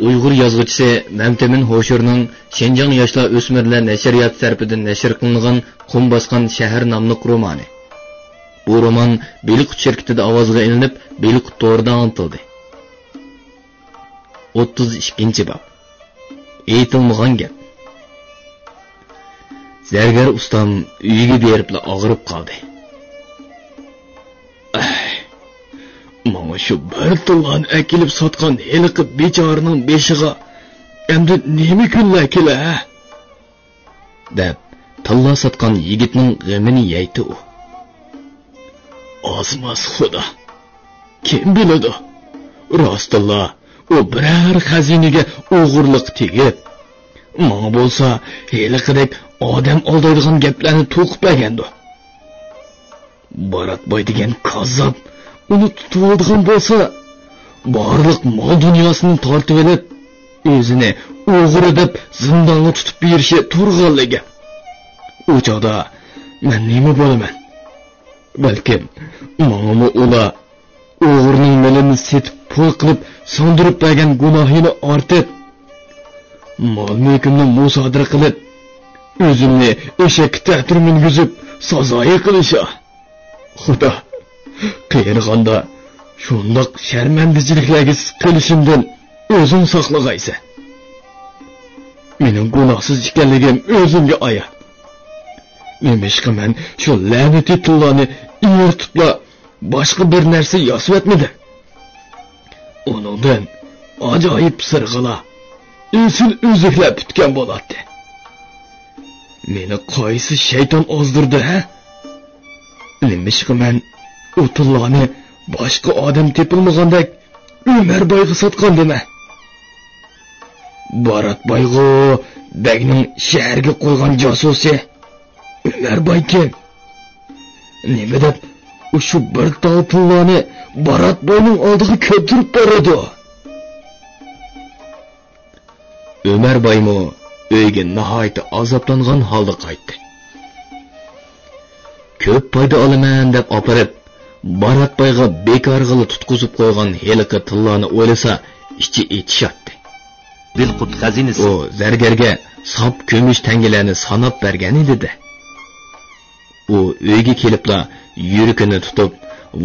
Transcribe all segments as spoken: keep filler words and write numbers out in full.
ئۇيغۇر يازغۇچىسى مەمتىمىن ھوشۇرنىڭ شىنجاڭ ياشلار ئۆسمۈرلەر نەشرىياتى تەرىپىدىن نەشر قىلىنغان قۇم باسقان شەھەر ناملىق رومانى. بۇ رومان بېلىققۇت شىركىتىدە ئاۋازغا ئېلىنىپ، بېلىققۇت تورىدا ئاڭلىتىلدى. ئوتتۇز ئىككىنچى باب. ئېيتىلمىغان گەپ. زەرگەر ئۇستام ئۆيىگە بېرىپلا ئاغرىپ قالدى. ئەي، ماڭا شۇ بىر تىللانى ئەكېلىپ ساتقان ھېلىقى بىچارىنىڭ بېشىغا ئەمدى نېمە كۈنلەر كېلە، ھە؟ دەپ، تىللا ساتقان يىگىتنىڭ غېمىنى يەيتتى ئۇ. ئازماس خۇدا. كىم بىلىدۇ؟ راستتىنلا، ئۇ بىرەر خەزىنىگە ئوغرىلىققا تېگىپ، ماڭا بولسا ھېلىقىدەك ئادەم ئالدايدىغان گەپلەرنى توقۇپ بەرگەندۇ. بارات باي دېگەن كاززاپ ئۇنى تۇتۇۋالىدىغان بولسا، بارلىق مال-دۇنياسىنى تارتىۋېلىپ، ئۆزىنى ئوغرى دەپ زىندانغا تۇتۇپ بېرىشى تۇرغانلا گەپ. ئۇ چاغدا مەن نېمە بولىمەن؟ بەلكىم ماڭىمۇ ئۇلار ئوغرىنىڭ مېلىنى سېتىپ پۇل قىلىپ سىڭدۈرۈپ بەرگەن گۇناھىنى ئارتىپ، مال-مۈلكۈمنى مۇسادىرە قىلىپ، ئۆزۈمنى ئېشەككە تەتۈر مىنگۈزۈپ سازايى قىلىشا. خۇدا، قېرىغاندا شۇنداق شەرمەندىچىلىكلەرگە قېلىشىمدىن ئۆزۈڭ ساقلىغايسەن. مېنىڭ گۇناھسىز ئىكەنلىكىم ئۆزۈمگە ئايان. نېمىشقا مەن شۇ لەنىتى تىللانى ئېرىتىپلا باشقا بىر نەرسە ياسىۋەتمىدىم؟ ئۇنىڭدىن ئاجايىپ سىرغىلار، ئېسىل ئۈزۈكلەر پۈتكەن بولاتتى. مېنى قايسى شەيتان ئازدۇردى، ھە؟ نېمىشقا مەن ئۇ تىللانى باشقا ئادەم تېپىلمىغاندەك ئۆمەر بايغا ساتقاندىمەن؟ بارات بايغۇ بەگنىڭ شەھەرگە قويغان جاسۇسى. ئۆمەر باي كىم؟ نېمە دەپ ئۇ شۇ بىر تال تىللانى بارات باينىڭ ئالدىغا كۆتۈرۈپ بارىدۇ؟ ئۆمەر بايمۇ ئۆيگە ناھايىتى ئازابلانغان ھالدا قايتتى. كۆپ پايدا ئالىمەن دەپ ئاپىرىپ، بارات بايغا بىكارغىلا تۇتقۇزۇپ قويغان ھېلىقى تىللانى ئويلىسا، ئىچى ئېچىشاتتى. بىلقۇت خەزىنىسى. ئۇ زەرگەرگە ساپ كۈمۈش تەڭگىلەرنى ساناپ بەرگەن ئىدى-دە. ئۇ ئۆيگە كېلىپلا يۈرىكىنى تۇتۇپ،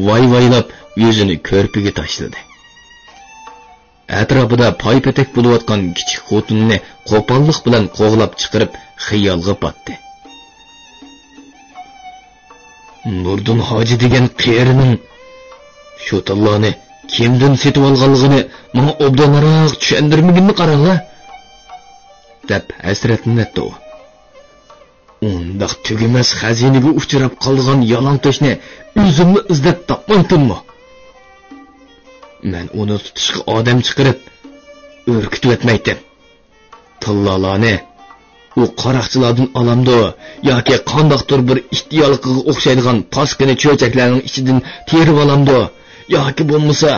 ۋاي-ۋايلاپ ئۆزىنى كۆرپىگە تاشلىدى. ئەتراپىدا پاي-پېتەك بولۇۋاتقان كىچىك خوتۇنىنى قوپاللىق بىلەن قوغلاپ چىقىرىپ خىيالغا پاتتى. نۇردىن ھاجى دېگەن قېرىنىڭ شۇ تىللانى كىمدىن سېتىۋالغانلىقىنى ماڭا ئوبدانراق چۈشەندۈرمىگىنىنى قاراڭلار، دەپ ھەسرەتلىنەتتى ئۇ. ئۇنداق تۈگىمەس خەزىنىگە ئۇچراپ قالغان يالاڭتۆشنى ئۆزۈممۇ ئىزدەپ تاپمايتتىممۇ؟ مەن ئۇنى تۇتۇشقا ئادەم چىقىرىپ، ئۈركۈتۈۋەتمەيتتىم. تىللالارنى ئۇ قاراقچىلاردىن ئالامدۇ ياكى قانداقتۇر بىر ئىت يالىقىغا ئوخشايدىغان پاسكىنا چۆچەكلەرنىڭ ئىچىدىن تېرىۋالامدۇ ياكى بولمىسا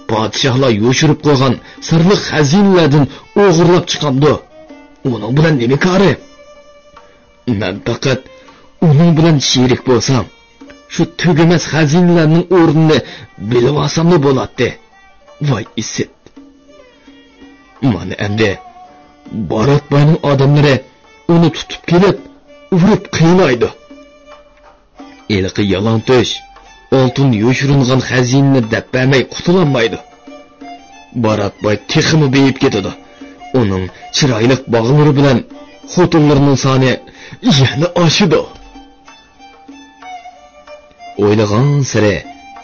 پادىشاھلار يوشۇرۇپ قويغان سىرلىق خەزىنىلەردىن ئوغرىلاپ چىقامدۇ؟ ئۇنىڭ بىلەن نېمە كارى؟ مەن پەقەت ئۇنىڭ بىلەن شېرىك بولسام، شۇ تۈگىمەس خەزىنىلەرنىڭ ئورنىنى بىلىۋالساملا بولاتتى. ۋاي ئىسىت! مانا ئەمدى بارات باينىڭ ئادەملىرى ئۇنى تۇتۇپ كېلىپ، ئۇرۇپ قىينايدۇ. ھېلىقى يالاڭتۆش ئالتۇن يوشۇرۇنغان خەزىنىنى دەپ بەرمەي قۇتۇلالمايدۇ. بارات باي تېخىمۇ بېيىپ كېتىدۇ. ئۇنىڭ چىرايلىق باغلىرى بىلەن خوتۇنلىرىنىڭ سانى يەنە ئاشىدۇ. ئويلىغانسېرى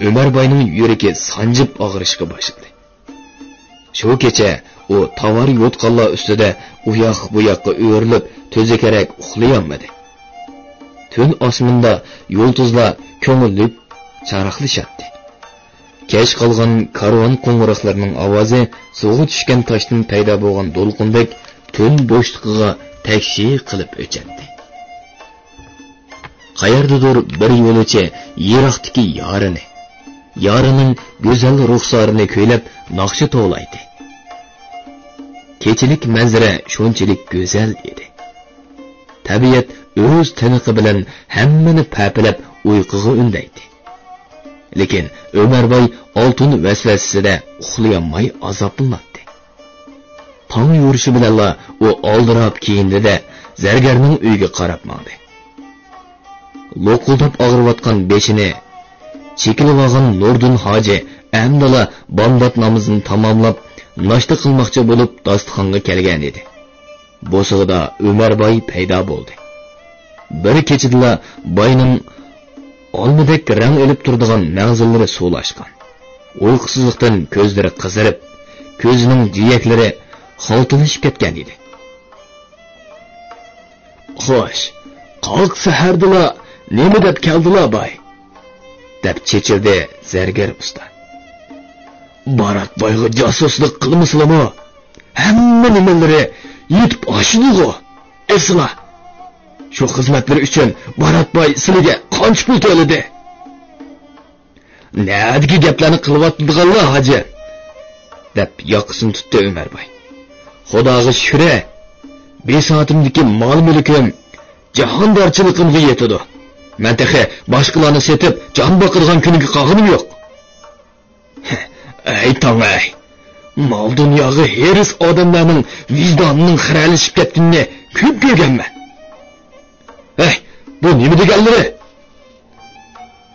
ئۆمەر باينىڭ يۈرىكى سانجىپ ئاغرىشقا باشلىدى. شۇ كېچە ئۇ تاۋار يوتقانلار ئۈستىدە ئۇياق-بۇياققا ئۆرۈلۈپ، تۈزۈكرەك ئۇخلىيالمىدى. تۈن ئاسمىنىدا يۇلتۇزلار كۆڭۈللۈك چاراقلىشاتتى. كەچ قالغان كارۋان قوڭغۇراقلىرىنىڭ ئاۋازى سۇغا چۈشكەن تاشتىن پەيدا بولغان دولقۇندەك تۈن بوشلۇقىغا تەكشى قىلىپ ئۆچەتتى. قەيەردىدۇر بىر يولۇچى يىراقتىكى يارىنى، يارىنىڭ گۈزەل رۇخسارىنى كۈيلەپ ناخشا توۋلايتتى. كېچىلىك مەنزىرە شۇنچىلىك گۈزەل ئىدى. تەبىئەت ئۆز تىنىقى بىلەن ھەممىنى پەپىلەپ ئۇيقۇغا ئۈندەيتتى. لېكىن ئۆمەر باي ئالتۇن ۋەسۋەسىسىدە ئۇخلىيالماي ئازابلىناتتى. تاڭ يورۇشى بىلەنلا ئۇ ئالدىراپ كىيىندى-دە، زەرگەرنىڭ ئۆيىگە قاراپ ماڭدى. لوقۇلداپ ئاغرىۋاتقان بېشىنى چېكىلىۋالغان نۇردىن ھاجى ئەمدىلا بامدات نامىزىنى تاماملاپ، ناشتا قىلماقچى بولۇپ داستىخانغا كەلگەنىدى. بوسۇغىدا ئۆمەر باي پەيدا بولدى. بىر كېچىدىلا باينىڭ ئالمىدەك رەڭ ئېلىپ تۇرىدىغان مەڭزىلىرى سۇلاشقان. ئۇيقۇسىزلىقتىن كۆزلىرى قىزىرىپ، كۆزىنىڭ جىيەكلىرى خالتىلىشىپ كەتكەنىدى. «خوش، قاق سەھەردىلا نېمە دەپ كەلدىلا باي؟» دەپ چېچىلدى زەرگەر ئۇستا. «بارات بايغا جاسۇسلۇق قىلمىسىلىمۇ، ھەممە نېمىلىرى يېتىپ ئاشىدىغۇ. ئېسىلا، شۇ خىزمەتلىرى ئۈچۈن بارات باي سىلىگە قانچە پۇل تۆلىدى؟» «نەدىكى گەپلەرنى قىلىۋاتىدىغانلا، ھاجى؟» دەپ ياقىسىنى تۇتتى ئۆمەر باي. «خۇداغا شۈكرى، بىساتىمدىكى مال-مۈلكۈم جاھاندارچىلىقىمغا يېتىدۇ. مەن تېخى باشقىلارنى سېتىپ جان باقىدىغان كۈنگە قالغىنىم يوق.» «ئەي تاڭ-ئەي! مال-دۇنياغا ھېرىس ئادەملەرنىڭ ۋىجدانىنىڭ خىرەلىشىپ كەتكىنىنى كۆپ كۆرگەنمەن. ھەي، بۇ نېمە دېگەنلىرى؟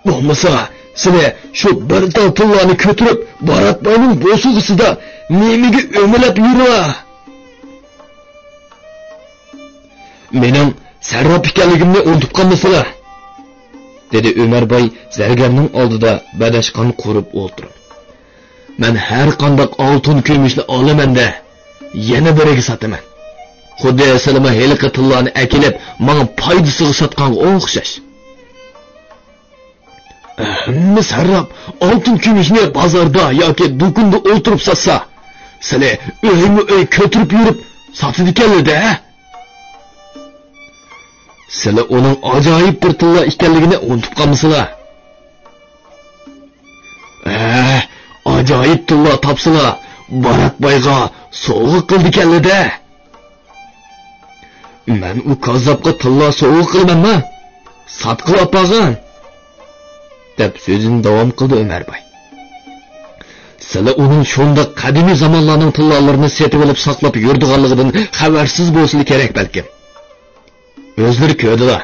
بولمىسا، سىلى شۇ بىر تال تىللانى كۆتۈرۈپ، بارات باينىڭ بوسۇغىسىدا نېمىگە ئۆمىلەپ يۈرە؟» «مېنىڭ سەرراپ ئىكەنلىكىمنى ئۇنتۇپ قالمىسىلا!» دېدى ئۆمەر باي زەرگەرنىڭ ئالدىدا بەدەشقان قۇرۇپ ئولتۇرۇپ. «مەن ھەر قانداق ئالتۇن كۈمۈشنى ئالىمەن-دە، يەنە بىرىگە ساتىمەن. خۇددى سىلىمۇ ھېلىقى تىللانى ئەكېلىپ، ماڭا پايدىسىغا ساتقانغا ئوخشاش.» «ھەممە سەرراپ ئالتۇن كۈمۈشنى بازاردا ياكى دۇكىنىدا ئولتۇرۇپ ساتسا، سىلى ئۆيمۇ ئۆي كۆتۈرۈپ يۈرۈپ ساتىدىكەنلىدە. سىلى ئۇنىڭ ئاجايىپ بىر تىللا ئىكەنلىكىنى ئۇنتۇپ قالمىسىلا.» «ھە، ئاجايىپ تىللا تاپسىلا، بارات بايغا سوۋغا قىلىدىكەنلىدە.» «مەن ئۇ كاززاپقا تىللا سوۋغا قىلىمەنما؟ ساتقىلى ئاپارغىن!» دەپ سۆزىنى داۋام قىلدى ئۆمەر باي. «سىلى ئۇنىڭ شۇنداق قەدىمىي زامانلارنىڭ تىللالىرىنى سېتىۋېلىپ ساقلاپ يۈرىدىغانلىقىدىن خەۋەرسىز بولسىلا كېرەك بەلكىم. ئۆزلىرى كۆردىلا.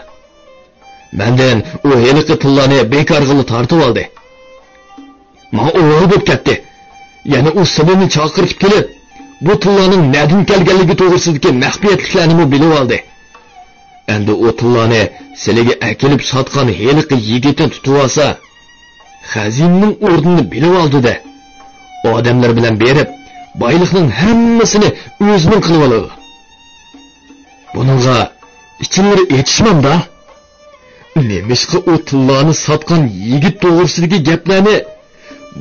مەندىن ئۇ ھېلىقى تىللانى بىكارغىلا تارتىۋالدى. ماڭا ئوۋغا بولۇپ كەتتى. يەنە ئۇ سىلىنى چاقىرتىپ كېلىپ، بۇ تىللانىڭ نەدىن كەلگەنلىكى توغرىسىدىكى مەخپىيەتلىكلەرنىمۇ بىلىۋالدى. ئەمدى ئۇ تىللانى سىلىگە ئەكېلىپ ساتقان ھېلىقى يىگىتنى تۇتۇۋالسا، خەزىنىنىڭ ئورنىنى بىلىۋالدى-دە، ئادەملىرى بىلەن بېرىپ، بايلىقنىڭ ھەممىسىنى ئۆزىنىڭ قىلىۋالىدۇ. بۇنىڭغا ئىچىڭلىرى ئېچىشمامدا؟ نېمىشقا ئۇ تىللانى ساتقان يىگىت توغرىسىدىكى گەپلەرنى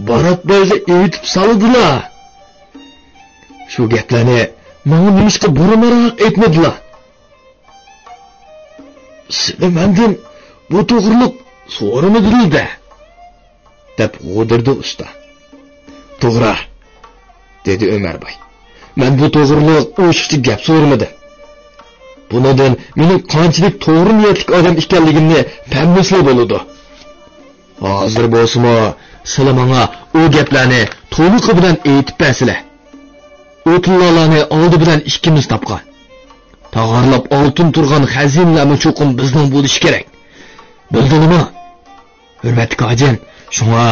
بارات بايغا ئېيتىپ سالىدىلا؟ شۇ گەپلەرنى ماڭا نېمىشقا بۇرۇنراق ئېيتمىدىلا؟» «سىلى مەندىن بۇ توغرىلىق سورىمىدىلا-دە؟» دەپ غودۇردى ئۇستا. «توغرا،» دېدى ئۆمەر باي. «مەن بۇ توغرىلىق ئوشۇقچە گەپ سورىمىدىم. بۇنىڭدىن مېنىڭ قانچىلىك توغرا نىيەتلىك ئادەم ئىكەنلىكىمنى پەملىسىلا بولىدۇ. ھازىر بولسىمۇ سىلى ماڭا ئۇ گەپلەرنى تولۇقى بىلەن ئېيتىپ بەرسىلە. ئۇ تىللالارنى ئالدى بىلەن ئىككىمىز تاپقان. تاغارلاپ ئالتۇن تۇرغان خەزىنىلەرمۇ چوقۇم بىزنىڭ بولۇشى كېرەك. بىلدىڭلىما، ھۆرمەتلىك ھاجىم؟ شۇڭا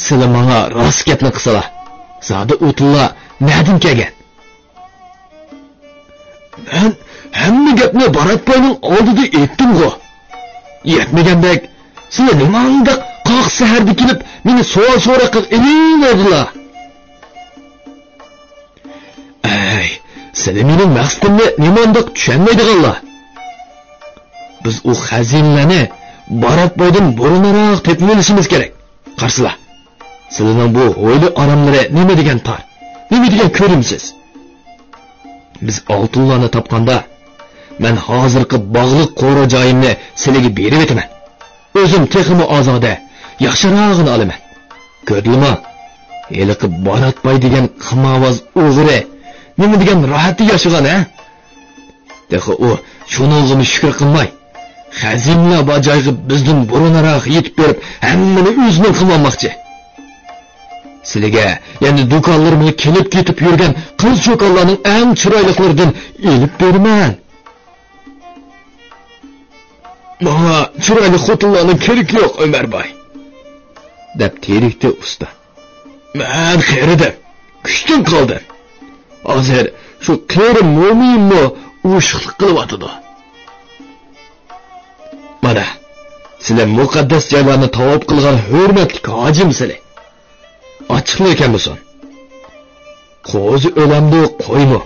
سىلى ماڭا راست گەپنى قىلسىلا. زادى ئۇ تىللا نەدىن كەلگەن؟» «مەن ھەممە گەپنى بارات باينىڭ ئالدىدا ئېيتتىمغۇ. يەتمىگەندەك، سىلى نېمانداق قاق سەھەردە كېلىپ مېنى سوئال سوراققا ئېلىۋەردىلا؟» «ئەي، سىلى مېنىڭ مەقسىتىمنى نېمانداق چۈشەنمەيدىغانلا. بىز ئۇ خەزىنىلەرنى بارات بايدىن بۇرۇنراق تېپىۋېلىشىمىز كېرەك. قارىسىلا، سىلىنىڭ بۇ ھويلا ئاراملىرى نېمە دېگەن تار، نېمە دېگەن كۆرۈمسىز. بىز ئالتۇنلارنى تاپقاندا، مەن ھازىرقى باغلىق قورا جايىمنى سىلىگە بېرىۋېتىمەن. ئۆزۈم تېخىمۇ ئازادە، ياخشىراقىنى ئالىمەن. كۆردىلىما، ھېلىقى بارات باي دېگەن قىمارۋاز ئوغرى نېمە دېگەن راھەتتە ياشىغان، ھە؟ تېخى ئۇ شۇنىڭغىمۇ شۈكۈر قىلماي، خەزىنىلەر بار جايغا بىزدىن بۇرۇنراق يېتىپ بېرىپ، ھەممىنى ئۆزىنىڭ قىلىۋالماقچى. سىلىگە يەنە دۇكانلىرىمغا كېلىپ-كېتىپ يۈرگەن قىز-چوكانلارنىڭ ئەڭ چىرايلىقلىرىدىن ئېلىپ بېرىمەن. ماڭا چىرايلىق خوتۇنلارنىڭ كېرىكى يوق، ئۆمەر باي، دەپ تېرىكتى ئۇستا. مەن قېرىدىم، كۈچتىن قالدىم. ھازىر شۇ قېرى مومىيىممۇ ئوشۇقلۇق قىلىۋاتىدۇ. مانا، سىلەر مۇقەددەس جايلارنى تاۋاپ قىلغان ھۆرمەتلىك ھاجىم سىلى. ئاچچىقلا ئىكەن بۇ سان. قوزا ئۆلەمدۇ، قويمۇ؟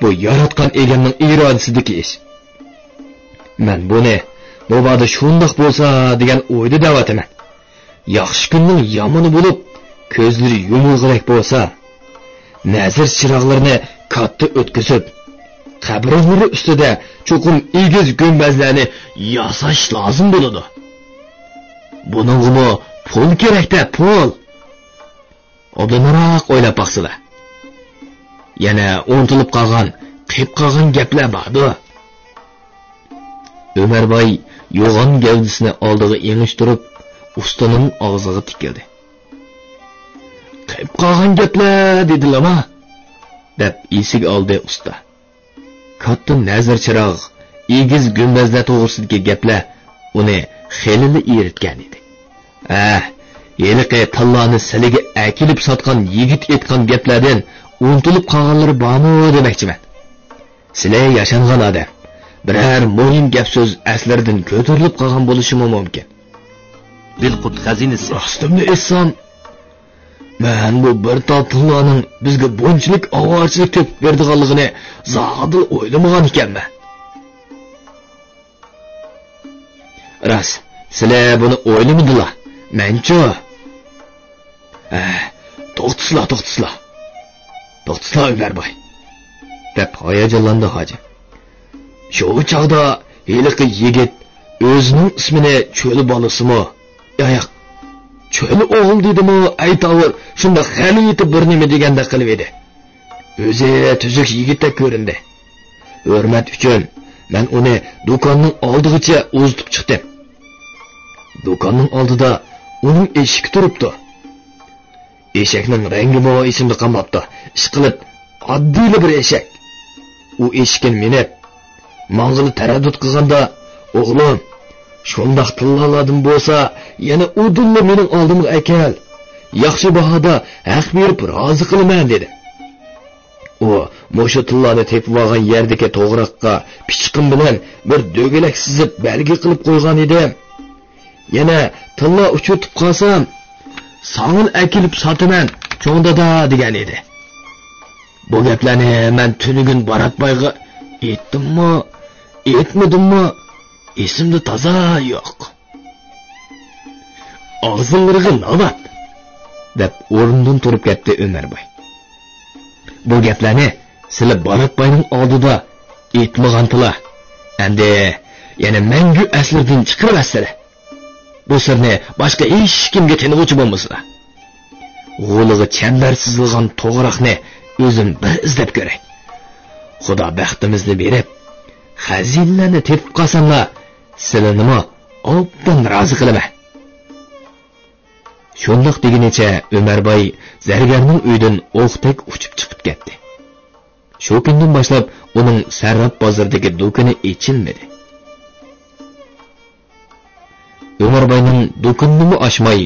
بۇ ياراتقان ئىگەمنىڭ ئىرادىسىدىكى ئىش. مەن بۇنى مۇبادا شۇنداق بولسا دېگەن ئويدا دەۋاتىمەن. ياخشى كۈننىڭ يامىنى بولۇپ، كۆزلىرى يۇمۇلغۇدەك بولسا، نەزىر چىراغلىرىنى كاتتا ئۆتكۈزۈپ، قەبرىلىرى ئۈستىدە چوقۇم ئېگىز گۈمبەزلەرنى ياساش لازىم بولىدۇ. بۇنىڭغىمۇ پۇل كېرەك-دە، پۇل! ئوبدانراق ئويلاپ باقسىلا. يەنە ئۇنتۇلۇپ قالغان، قېلىپ قالغان گەپلەر باردۇ. ئۆمەر باي يوغان گەۋدىسىنى ئالدىغا ئېڭىشتۇرۇپ، ئۇستىنىڭ ئاغزىغا تىكىلدى. قېلىپ قالغان گەپلەر دېدىلىما؟ دەپ ئېسىگە ئالدى ئۇستا. كاتتا نەزىر چىراغ، ئېگىز گۈمبەزلەر توغرىسىدىكى گەپلەر ئۇنى خېلىلا ئېرىتكەن ئىدى. ھە، ھېلىقى تىللانى سىلىگە ئەكېلىپ ساتقان يىگىت ئېيتقان گەپلەردىن ئۇنتۇلۇپ قالغانلىرى بارمۇ دېمەكچىمەن. سىلى ياشانغان ئادەم، بىرەر مۇھىم گەپ سۆز ئەسلىرىدىن كۆتۈرۈلۈپ قالغان بولۇشىمۇ مۇمكىن. بىلقۇت خەزىنىسى. راستىمنى ئېيتسام، مەن بۇ بىر تال تىللانىڭ بىزگە بۇنچىلىك ئاۋارىچىلىك تېپىپ بېرىدىغانلىقىنى زادىلا ئويلىمىغان ئىكەنمەن. راست، سىلەر بۇنى ئويلىمىدىلا، مەنچۇ؟ ھە، توختىسىلا، توختىسىلا. توختىسىلا، ئۆمەر باي، دەپ ھاياجانلاندى ھاجىم. شۇ چاغدا ھېلىقى يىگىت ئۆزىنىڭ ئىسمىنى چۆل بالىسىمۇ، ياق، چۆل ئوغلى دېدىمۇ، ئەيتاۋۇر، شۇنداق غەلىتە بىر نېمە دېگەندەك قىلىۋىدى. ئۆزى تۈزۈك يىگىتتەك كۆرۈندى. ھۆرمەت ئۈچۈن مەن ئۇنى دۇكاننىڭ ئالدىغىچە ئۇزىتىپ چىقتىم. دۇكاننىڭ ئالدىدا ئۇنىڭ ئېشىكى تۇرۇپتۇ. ئېشەكنىڭ رەڭگىمۇ ئېسىمدە قالماپتۇ. ئىشقىلىپ، ئاددىيلا بىر ئېشەك. ئۇ ئېشىكىنى مىنىپ، ماڭغىلى تەرەددۇت قىلغاندا، ئوغلۇم، شۇنداق تىللالاردىن بولسا، يەنە ئۇدۇللا مېنىڭ ئالدىمغا ئەكەل. ياخشى باھادا ھەق بېرىپ رازى قىلىمەن، دېدى. ئۇ مۇشۇ تىللانى تېپىۋالغان يەردىكى توغراققا پىچىقىم بىلەن بىر دۆگىلەك سىزىپ بەلگە قىلىپ قويغان ئىدىم. يەنە تىللا ئۇچرىتىپ قالسام، ساڭىلا ئەكېلىپ ساتىمەن، چوڭ دادا، دېگەن ئىدى. بۇ گەپلەرنى مەن تۈنۈگۈن باراتبايغا ئېيتتىممۇ، ئېيتمىدىممۇ، ئېسىمدە تازا يوق. ئاغزىڭلىرىغا ناۋات! دەپ ئورنىدىن تۇرۇپ كەتتى ئۆمەر باي. بۇ گەپلەرنى سىلى باراتباينىڭ ئالدىدا ئېيتمىغانتىلا. ئەمدى يەنە مەڭگۈ ئەسلىرىدىن چىقىرىۋەتسىلە. بۇ سىرنى باشقا ھېچكىمگە تېنىغۇچى بولمىسىلا. غولىغا چەمبەر سىزىلغان توغراقنى ئۆزۈم بىر ئىزدەپ كۆرەي. خۇدا بەختىمىزنى بېرىپ، خەزىنىلەرنى تېپىپ قالساملا، سىلىنىمۇ ئوبدان رازى قىلىمەن. شۇنداق دېگىنىچە ئۆمەر باي زەرگەرنىڭ ئۆيىدىن ئوقتەك ئۇچۇپ چىقىپ كەتتى. شۇ كۈندىن باشلاپ ئۇنىڭ سەرراپ بازىرىدىكى دۇكىنى ئېچىلمىدى. ئۆمەر باينىڭ دۇكىنىنىمۇ ئاچماي،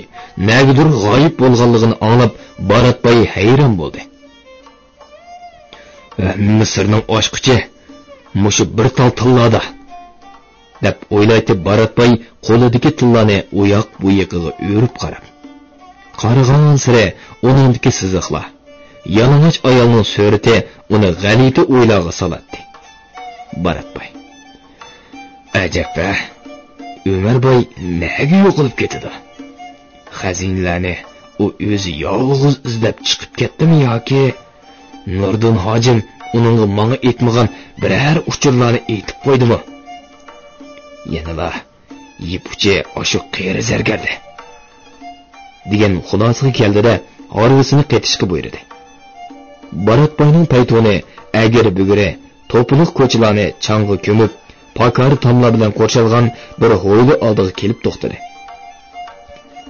نەگىدۇر غايىب بولغانلىقىنى ئاڭلاپ، بارات باي ھەيران بولدى. ھەممە سىرنىڭ ئاچقۇچى مۇشۇ بىر تال تىللادا، دەپ ئويلايتتى بارات باي قولىدىكى تىللانى ئۇياق بۇ يېقىغا ئۆرۈپ قاراپ. قارىغانسېرى ئۇنىڭدىكى سىزىقلار، يالىڭاچ ئايالنىڭ سۈرىتى ئۇنى غەلىتە ئويلارغا سالاتتى. بارات باي. ئەجەب-ە، ئۆمەر باي نەگە يوقىلىپ كېتىدۇ؟ خەزىنىلەرنى ئۇ ئۆزى يالغۇز ئىزدەپ چىقىپ كەتتىمۇ ياكى نۇردىن ھاجىم ئۇنىڭغا ماڭا ئېيتمىغان بىرەر ئۇچۇرلارنى ئېيتىپ قويدىمۇ؟ يەنىلا يىپ ئۇچى ئاشۇ قېرى زەرگەردە، دېگەن خۇلاسىگە كەلدى-دە، ھارۋىسىنى قېتىشقا بۇيرۇدى. بارات باينىڭ پەيتۇنى ئەگرى-بۈگرى، توپىلىق كوچىلارنى چاڭغا كۆمۈپ، پاكار تاملار بىلەن قورشالغان بىر ھويلا ئالدىغا كېلىپ توختىدى.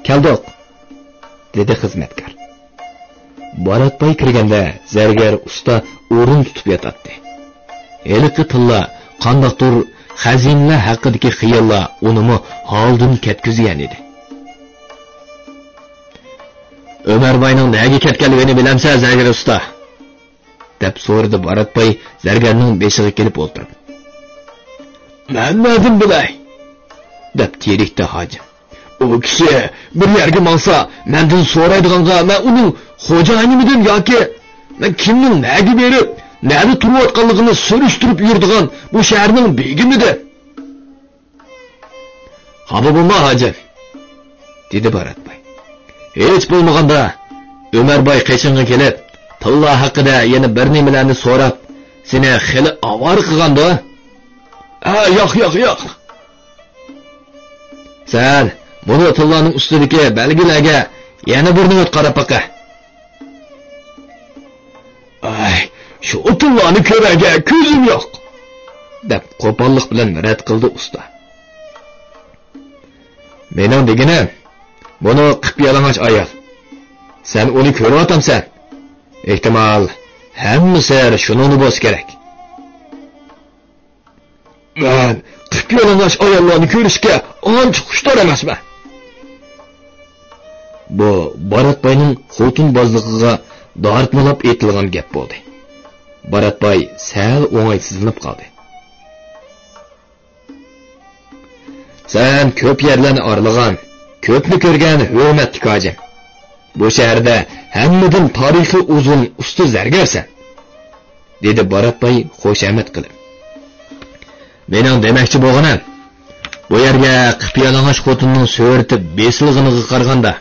«كەلدۇق!» دېدى خىزمەتكار. باراتباي كىرگەندە زەرگەر ئۇستا ئورۇن تۇتۇپ ياتاتتى. ھېلىقى تىللا، قانداقتۇر خەزىنىلەر ھەققىدىكى خىياللار ئۇنىمۇ ھالىدىن كەتكۈزگەن ئىدى. ئۆمەر باينىڭ نەگە كەتكەنلىكىنى بىلەمسەن، زەرگەر ئۇستا؟ دەپ سورىدى باراتباي زەرگەرنىڭ بېشىغا كېلىپ ئولتۇرۇپ. مەن نەدىن بىلەي؟ دەپ تېرىكتى ھاجىم. ئۇ كىشى بىر يەرگە ماڭسا، مەندىن سورايدىغانغا مەن ئۇنىڭ خوجايىنىمىدىم ياكى مەن كىمنىڭ نەگە بېرىپ، نەدە تۇرۇۋاتقانلىقىنى سۈرۈشتۈرۈپ يۈرىدىغان بۇ شەھەرنىڭ بېگىمىدىم؟ خاپا بولما، ھاجىم، دېدى باراتباي. ھېچ بولمىغاندا، ئۆمەر باي قېشىڭغا كېلىپ، تىللا ھەققىدە يەنە بىر نېمىلەرنى سوراپ، سېنى خېلى ئاۋارە قىلغاندۇ؟ ھە، ياق، ياق، ياق. سەن مۇنۇ تىللانىڭ ئۈستىدىكى بەلگىلەرگە يەنە بىر نۆۋەت قاراپ باقە. ئاي، شۇ تىللانى كۆرەرگە كۆزۈم يوق، دەپ قوپاللىق بىلەن رەت قىلدى ئۇستا. مېنىڭ دېگىنىم، بۇنى قىپيالىڭاچ ئايال. سەن ئۇنى كۆرۈۋاتامسەن؟ ئېھتىمال، ھەممە سەھەر شۇنىڭدا بولسا كېرەك. مەن قىپيالىڭاچ ئاياللارنى كۆرۈشكە ئانچە خۇشتار ئەمەسمەن. بۇ باراتباينىڭ خوتۇنبازلىقىغا دارتمىلاپ ئېيتىلغان گەپ بولدى. باراتباي سەل ئوڭايسىزلىنىپ قالدى. سەن كۆپ يەرلەرنى ئارىلىغان، كۆپنى كۆرگەن ھۆرمەتلىك ھاجىم. بۇ شەھەردە ھەممىدىن تارىخى ئۇزۇن ئۇستا زەرگەرسەن، دېدى باراتباي خۇشامەت قىلىپ. مېنىڭ دېمەكچى بولغىنىم، بۇ يەرگە قىپيالىڭاچ خوتۇننىڭ سۈرىتى بېسىلغىنىغا قارىغاندا،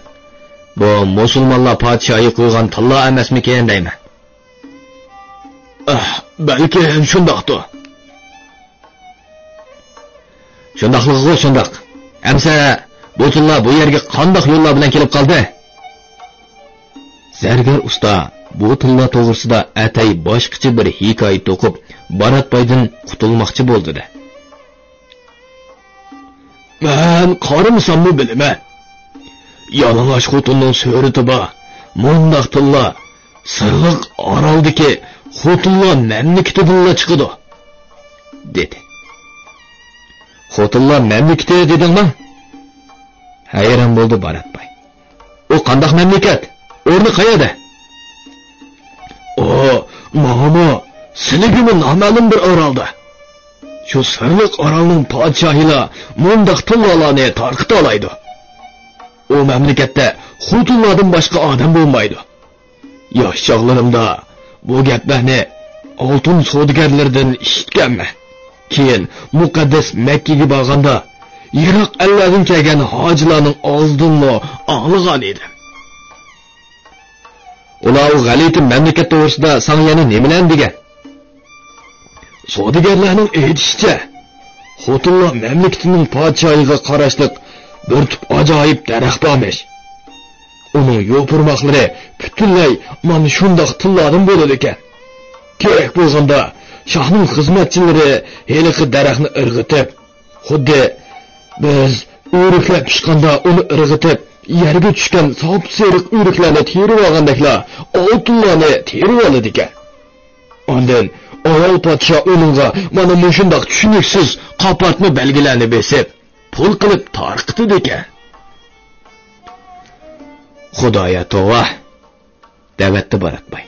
بۇ مۇسۇلمانلار پادىشاھى قويغان تىللا ئەمەسمىكىن دەيمەن. ئاھ، بەلكىم شۇنداقتۇ. شۇنداقلىقىغۇ شۇنداق. ئەمسە بۇ تىللا بۇ يەرگە قانداق يوللار بىلەن كېلىپ قالدى؟ زەرگەر ئۇستا بۇ تىللا توغرىسىدا ئەتەي باشقىچە بىر ھېكايە توقۇپ، باراتبايدىن قۇتۇلماقچى بولدى-دە. مەن قارىمىساممۇ بىلىمەن. يالىڭاچ خوتۇننىڭ سۈرىتى بار مۇنداق تىللا سىرلىق ئارالدىكى خوتۇنلار مەملىكىتىدىنلا چىقىدۇ، دېدى. خوتۇنلار مەملىكىتى دېدىڭمۇ؟ ھەيران بولدى باراتباي. ئۇ قانداق مەملىكەت؟ ئورنى قەيەردە؟ ئۇ ماڭىمۇ، سىلىگىمۇ نامەلۇم بىر ئارالدا. شۇ سىرلىق ئارالنىڭ پادىشاھىلا مۇنداق تىللالارنى تارقىتالايدۇ. ئۇ مەملىكەتتە خوتۇنلاردىن باشقا ئادەم بولمايدۇ. ياش چاغلىرىمدا بۇ گەپلەرنى ئالتۇن سودىگەرلىرىدىن ئىشىتكەنمەن. كېيىن مۇقەددەس مەككىگە بارغاندا، يىراق ئەللەردىن كەلگەن ھاجىلارنىڭ ئاغزىدىنمۇ ئاڭلىغان ئىدىم. ئۇلار ئۇ غەلىتە مەملىكەت توغرىسىدا ساڭا يەنە نېمىلەرنى دېگەن؟ سودىگەرلەرنىڭ ئېيتىشىچە، خوتۇنلار مەملىكىتىنىڭ پادىشاھىغا قاراشلىق بىر تۈپ ئاجايىپ دەرەخ بارمىش. ئۇنىڭ يوپۇرماقلىرى پۈتۈنلەي مانا شۇنداق تىللاردىن بولىدىكەن. كېرەك بولغاندا شاھنىڭ خىزمەتچىلىرى ھېلىقى دەرەخنى ئىرغىتىپ، خۇددى بىز ئۆرۈكلەر پىشقاندا ئۇنى ئىرغىتىپ، يەرگە چۈشكەن ساپسېرىق ئۆرۈكلەرنى تېرىۋالغاندەكلا ئالتۇنلارنى تېرىۋالىدىكەن. ئاندىن ئايال پادىشاھ ئۇنىڭغا مانا مۇشۇنداق چۈشىنىكسىز قاپارتما بەلگىلەرنى بېسىپ، پۇل قىلىپ تارقىتىدىكەن. خۇدايا توۋا! دەۋەتتى باراتباي.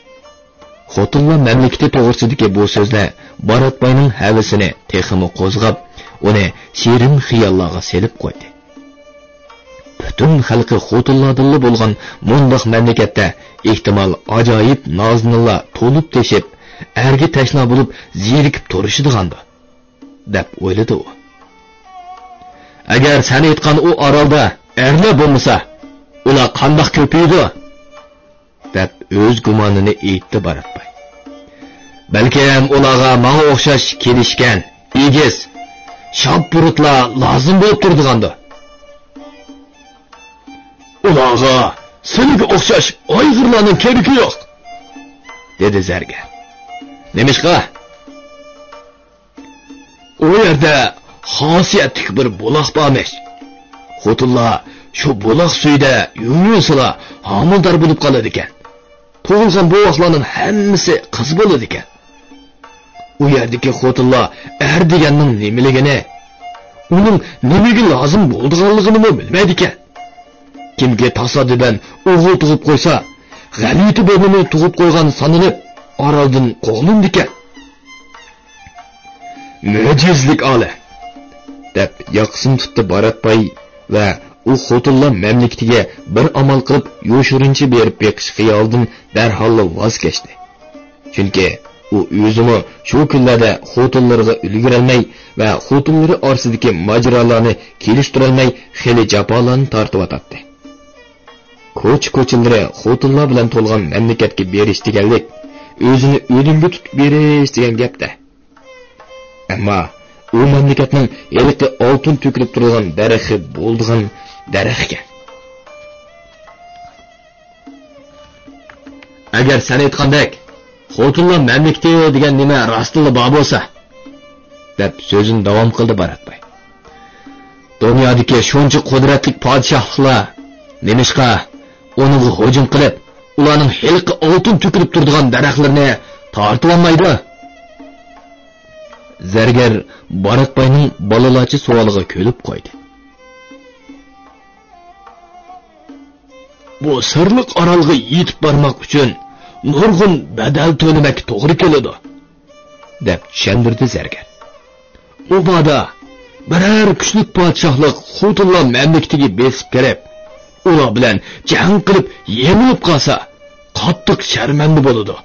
خوتۇنلار مەملىكىتى توغرىسىدىكى بۇ سۆزلەر باراتباينىڭ ھەۋىسىنى تېخىمۇ قوزغاپ، ئۇنى شېرىن خىياللارغا سېلىپ قويدى. پۈتۈن خەلقى خوتۇنلاردىنلا بولغان مۇنداق مەملىكەتتە ئېھتىمال ئاجايىپ نازۇنۇنلار تولۇپ تېشىپ، ئەرگە تەشنا بولۇپ زېرىكىپ تۇرۇشىدىغاندۇ، دەپ ئويلىدى ئۇ. ئەگەر سەن ئېيتقان ئۇ ئارالدا ئەرلەر بولمىسا، ئۇلار قانداق كۆپىيىدۇ؟ دەپ ئۆز گۇمانىنى ئېيتتى باراتباي. بەلكىم ئۇلارغا ماڭا ئوخشاش كېلىشكەن، ئېگىز، شاپپۇرۇتلار لازىم بولۇپ تۇرىدىغاندۇ؟ ئۇلارغا سېنىڭگە ئوخشاش ئايغىرلارنىڭ كېرىكى يوق، دېدى زەرگەر. نېمىشقا؟ ئۇ يەردە خاسىيەتلىك بىر بۇلاق بارمىش. خوتۇنلار شۇ بۇلاق سۈيىدە يۇيۇنسىلا ھامىلىدار بولۇپ قالىدىكەن. تۇغۇلغان بوۋاقلارنىڭ ھەممىسى قىز بولىدىكەن. ئۇ يەردىكى خوتۇنلار ئەر دېگەننىڭ نېمىلىكىنى، ئۇنىڭ نېمىگە لازىم بولىدىغانلىقىنىمۇ بىلمەيدىكەن. كىمكى تاسادىپەن ئوغۇل تۇغۇپ قويسا، غەلىتە بىرنىمۇ تۇغۇپ قويغان سانىلىپ، ئارالدىن قوغلىنىدىكەن. «مۆجىزىلىك ئالە!» دەپ ياقىسىنى تۇتتى باراتباي ۋە ئۇ خوتۇنلار مەملىكىتىگە بىر ئامال قىلىپ يوشۇرۇنچە بېرىپ بېقىش خىيالىدىن دەرھاللا ۋاز كەچتى. چۈنكى ئۇ ئۆزىمۇ شۇ كۈنلەردە خوتۇنلىرىغا ئۈلگۈرەلمەي ۋە خوتۇنلىرى ئارىسىدىكى ماجىرالارنى كېلىشتۈرەلمەي خېلى جاپالارنى تارتىۋاتاتتى. كوچا-كوچىلىرى خوتۇنلار بىلەن تولغان مەملىكەتكە بېرىش دېگەنلىك، ئۆزىنى ئۆلۈمگە تۇتۇپ بېرىش دېگەن گەپتە. ئەمما ئۇ مەملىكەتنىڭ ھېلىقى ئالتۇن تۆكۈلۈپ تۇرىدىغان دەرىخى بولىدىغان دەرەخكەن. «ئەگەر سەن ئېيتقاندەك، خوتۇنلار مەملىكىتى دېگەن نېمە راستتىنلا بار بولسا»، دەپ سۆزىنى داۋام قىلدى باراتباي. «دۇنيادىكى شۇنچە قۇدرەتلىك پادىشاھلىقلار نېمىشقا ئۇنىڭغا ھۇجۇم قىلىپ، ئۇلارنىڭ ھېلىقى ئالتۇن تۆكۈلۈپ تۇرىدىغان دەرەخلىرىنى تارتىۋالمايدۇ؟» زەرگەر باراتباينىڭ بالىلارچە سوئالىغا كۈلۈپ قويدى. «بۇ سىرلىق ئارالغا يېتىپ بارماق ئۈچۈن نۇرغۇن بەدەل تۆلىمەككە توغرا كېلىدۇ»، دەپ چۈشەندۈردى زەرگەر. «مۇبادا بىرەر كۈچلۈك پادىشاھلىق خوتۇنلار مەملىكىتىگە بېسىپ كىرىپ، ئۇلار بىلەن جەڭ قىلىپ يېڭىلىپ قالسا، قاتتىق شەرمەندە بولىدۇ.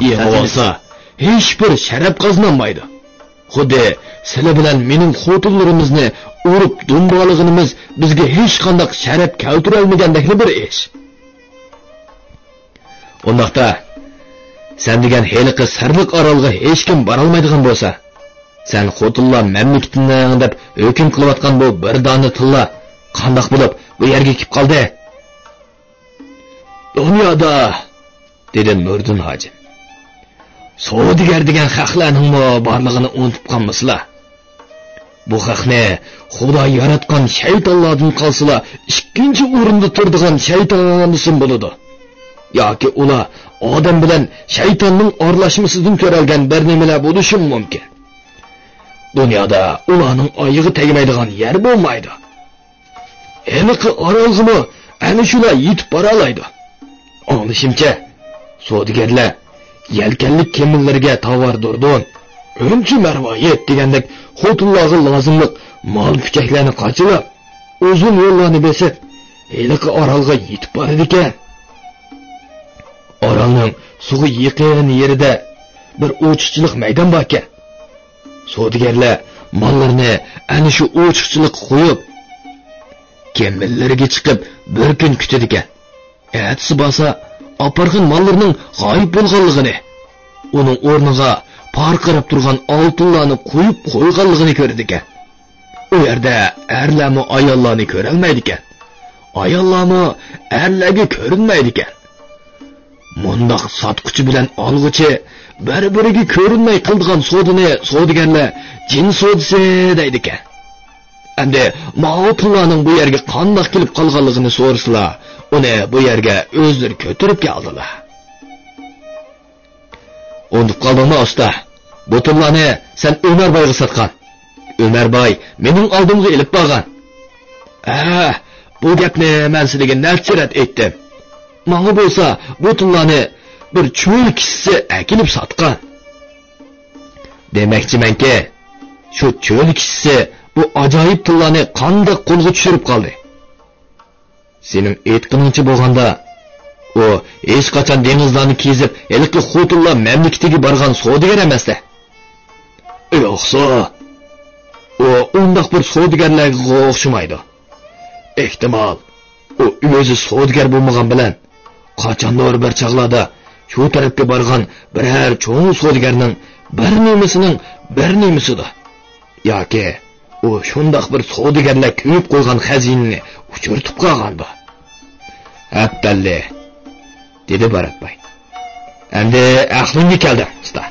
يېڭىۋالسا، ھېچبىر شەرەپ قازىنالمايدۇ. خۇددى سىلە بىلەن مېنىڭ خوتۇنلىرىمىزنى ئۇرۇپ دۇمبالىغىنىمىز بىزگە ھېچقانداق شەرەپ كەلتۈرەلمىگەندەكلا بىر ئىش. ئۇنداقتا، سەن دېگەن ھېلىقى سىرلىق ئارالغا ھېچكىم بارالمايدىغان بولسا، سەن خوتۇنلار مەملىكىتىنىڭ دەپ ھۆكۈم قىلىۋاتقان بۇ بىر دانە تىللا قانداق بولۇپ بۇ يەرگە كېلىپ قالدى؟» «دۇنيادا»، دېدى نۇردىن ھاجىم، «سودىگەر دېگەن خەقلەرنىڭمۇ بارلىقىنى ئۇنتۇپ قالمىسىلا. بۇ خەقنى خۇدا ياراتقان شەيتانلاردىن قالسىلا، ئىككىنچى ئورۇندا تۇرىدىغان شەيتان دېسەم بولىدۇ. ياكى ئۇلار ئادەم بىلەن شەيتاننىڭ ئارىلاشمىسىدىن كۆرەلگەن بىر نېمىلەر بولۇشىمۇ مۇمكىن. دۇنيادا ئۇلارنىڭ ئايىغى تەگمەيدىغان يەر بولمايدۇ. ھېلىقى ئارالغىمۇ ئەنە شۇلار يېتىپ بارالايدۇ. ئاڭلىشىمچە، سودىگەرلەر يەلكەنلىك كېمىلىرىگە تاۋار دۇردۇن، ئۈنچە مەرۋايىت دېگەندەك خوتۇنلارغا لازىملىق مال-پۈچەكلەرنى قاچىلاپ، ئۇزۇن يوللارنى بېسىپ، ھېلىقى ئارالغا يېتىپ بارىدىكەن. ئارالنىڭ سۇغا يېقىن يېرىدە بىر ئوچۇقچىلىق مەيدان باركەن. سودىگەرلەر ماللىرىنى ئەنە شۇ ئوچۇقچىلىققا قويۇپ، كېمىلىرىگە چىقىپ بىر كۈن كۈتىدىكەن. ئەتىسى بارسا، ئاپارغان ماللىرىنىڭ غايىب بولغانلىقىنى، ئۇنىڭ ئورنىغا پارقىراپ تۇرغان ئالتۇنلارنى قويۇپ قويغانلىقىنى كۆرىدىكەن. ئۇ يەردە ئەرلەرمۇ ئاياللارنى كۆرەلمەيدىكەن. ئاياللارمۇ ئەرلەرگە كۆرۈنمەيدىكەن. مۇنداق ساتقۇچى بىلەن ئالغۇچى بىر-بىرىگە كۆرۈنمەي قىلىدىغان سودىنى سودىگەرلەر جىن سودىسى دەيدىكەن. ئەمدى ماۋۇ تىللارنىڭ بۇ يەرگە قانداق كېلىپ قالغانلىقىنى سورىسىلا، ئۇنى بۇ يەرگە ئۆزلىرى كۆتۈرۈپ كەلدىلا. ئۇنتۇپ قالدىڭمۇ، ئۇستا؟ بۇ تىللارنى سەن ئۆمەر بايغا ساتقان. ئۆمەر باي مېنىڭ ئالدىمغا ئېلىپ بارغان. ھە، بۇ گەپنى مەن سىلىگە نەچچە رەت ئېيتتىم. ماڭا بولسا بۇ تىللارنى بىر چۆل كىشىسى ئەكېلىپ ساتقان. دېمەكچىمەنكى، شۇ چۆل كىشىسى بۇ ئاجايىپ تىللارنى قانداق قولغا چۈشۈرۈپ قالدى؟ سېنىڭ ئېيتقىنىڭچە بولغاندا، ئۇ ھېچقاچان دېڭىزلارنى كېزىپ، ھېلىقى خوتۇنلار مەملىكىتىگە بارغان سودىگەر ئەمەستە. يوقسۇ، ئۇ ئۇنداق بىر سودىگەرلەرگە ئوخشىمايدۇ. ئېھتىمال، ئۇ ئۆزى سودىگەر بولمىغان بىلەن، قاچاندۇر بىر چاغلاردا شۇ تەرەپكە بارغان بىرەر چوڭ سودىگەرنىڭ بىر نېمىسىنىڭ بىر نېمىسىدۇ. ياكى ئۇ شۇنداق بىر سودىگەرلەر كۆمۈپ قويغان خەزىنىنى ئۇچۇرتۇپ قالغاندۇ. ھەپتەللى، دېدى باراتباي. ئەمدى ئەقلىڭگە كەلدىڭ، ئۇستا.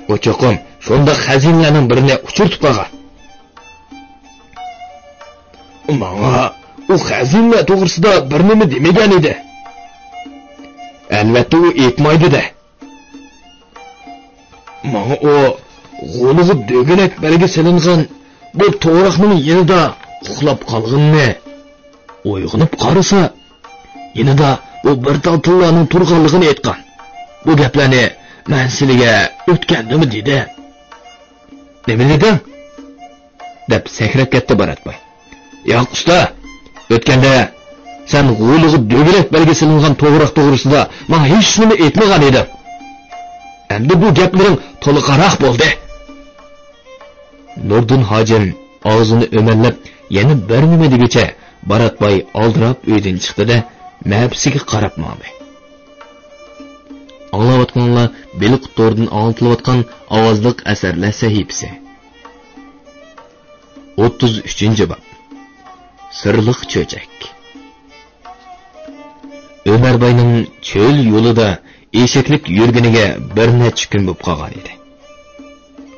ئۇ چوقۇم شۇنداق خەزىنىلەرنىڭ بىرىنى ئۇچۇرتۇپ قالغان. ماڭا ئۇ خەزىنىلەر توغرىسىدا بىر نېمە دېمىگەن ئىدى. ئەلۋەتتە، ئۇ ئېيتمايدۇ-دە. ماڭا ئۇ غولىغا دۆگىلەك بەلگە سېلىنغان بۇ توغراقنىڭ يېنىدا ئۇخلاپ قالغىنىنى، ئويغىنىپ قارىسا، يېنىدا بۇ بىر تال تىللانىڭ تۇرغانلىقىنى ئېيتقان. بۇ گەپلەرنى مەن سىلىگە ئۆتكەندىمۇ دېدىم. نېمە دېدىڭ؟ دەپ سەكرەپ كەتتى باراتباي. ياق، ئۇستا، ئۆتكەندە سەن غولىغا دۆگىلەك بەلگە سېلىنغان توغراق توغرىسىدا ماڭا ھېچنېمە ئېيتمىغان ئىدىڭ. ئەمدى بۇ گەپلىرىڭ تولىقاراق بولدى. نۇردىن ھاجىم ئاغزىنى ئۆمەللەپ، يەنە بىر نېمە دېگۈچە، باراتباي ئالدىراپ ئۆيدىن چىقتى-دە، مەپىسىگە قاراپ ماڭدى. ئاڭلاۋاتقىنىڭلار بېلىق توردىن ئاڭلىتىلىۋاتقان ئاۋازلىق ئەسەرلەر سەھىپىسى. ئوتتۇز ئۈچىنچى باب. سىرلىق چۆچەك. ئۆمەرباينىڭ چۆل يولىدا ئېشەكلىك يۈرگىنىگە بىر نەچچە كۈن بولۇپ قالغان ئىدى.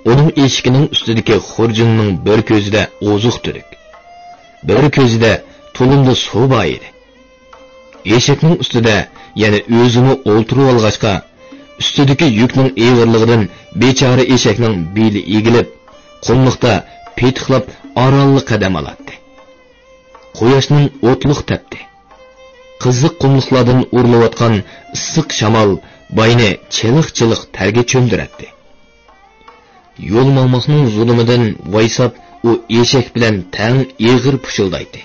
ئۇنىڭ ئېشىكىنىڭ ئۈستىدىكى خۇرجۇنىنىڭ بىر كۆزىدە ئوزۇق-تۈلۈك، بىر كۆزىدە تۇلۇمدا سۇ بار ئىدى. ئېشەكنىڭ ئۈستىدە يەنە ئۆزىمۇ ئولتۇرۇۋالغاچقا، ئۈستىدىكى يۈكنىڭ ئېغىرلىقىدىن بىچارە ئېشەكنىڭ بېلى ئېگىلىپ، قۇملۇقتا پېتىقلاپ ئارانلا قەدەم ئالاتتى. قۇياشنىڭ ئوتلۇق تەپتى، قىزىق قۇملۇقلاردىن ئۇرۇلۇۋاتقان ئىسسىق شامال باينى چىلىق-چىلىق تەرگە چۆمدۈرەتتى. يول ماڭماقنىڭ زۇلۇمىدىن ۋايساپ، ئۇ ئېشەك بىلەن تەڭ ئېغىر پۇشۇلدايتتى.